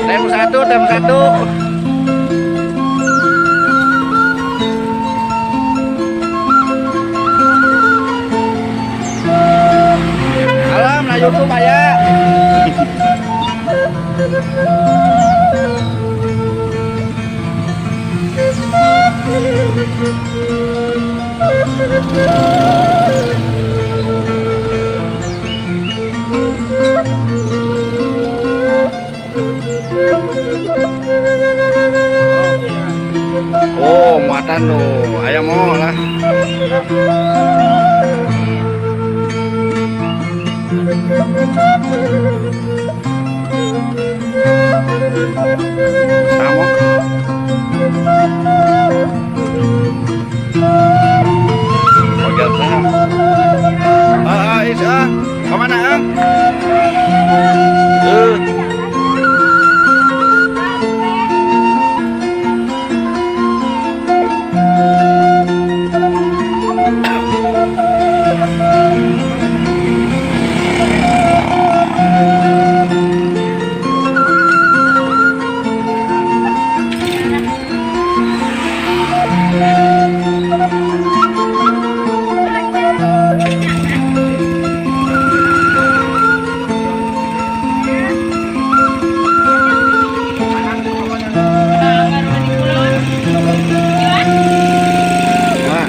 Tem satu, tem satu. Alam, na YouTube aya. Oh, muatan tuh. Aya mau lah. Samo. Ojek sama. Ah, ah, is ah. Kemana ah? Eh. Nah.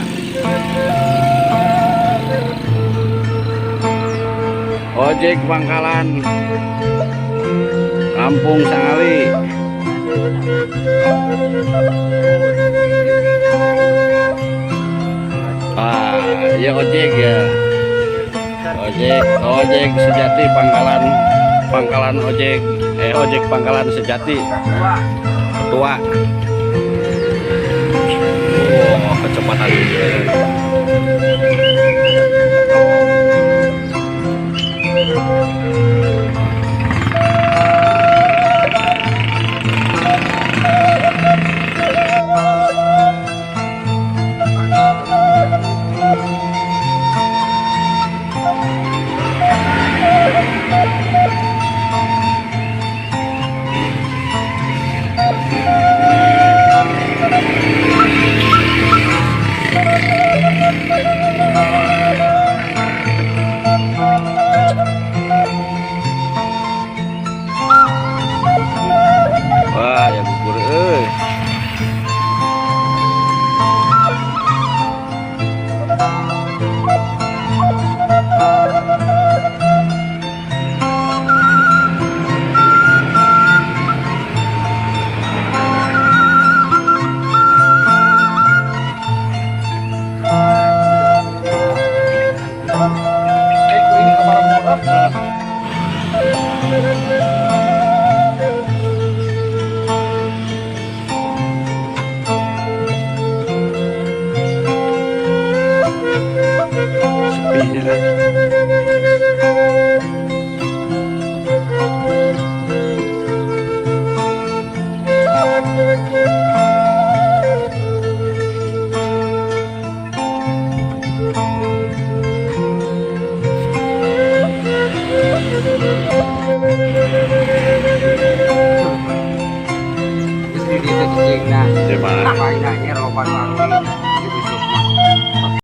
Ojek Pangkalan Kampung Sangali. Ah, ya ojek ya. Ojek, ojek sejati Pangkalan, Pangkalan ojek, eh, ojek Pangkalan sejati. Ketua. Oh, kecepatan dia. Wah, ya gugur euy. Ini kamar. Sepi jalan. Cicingna. Di mana? Apaina nya loba nu angin di besok mah.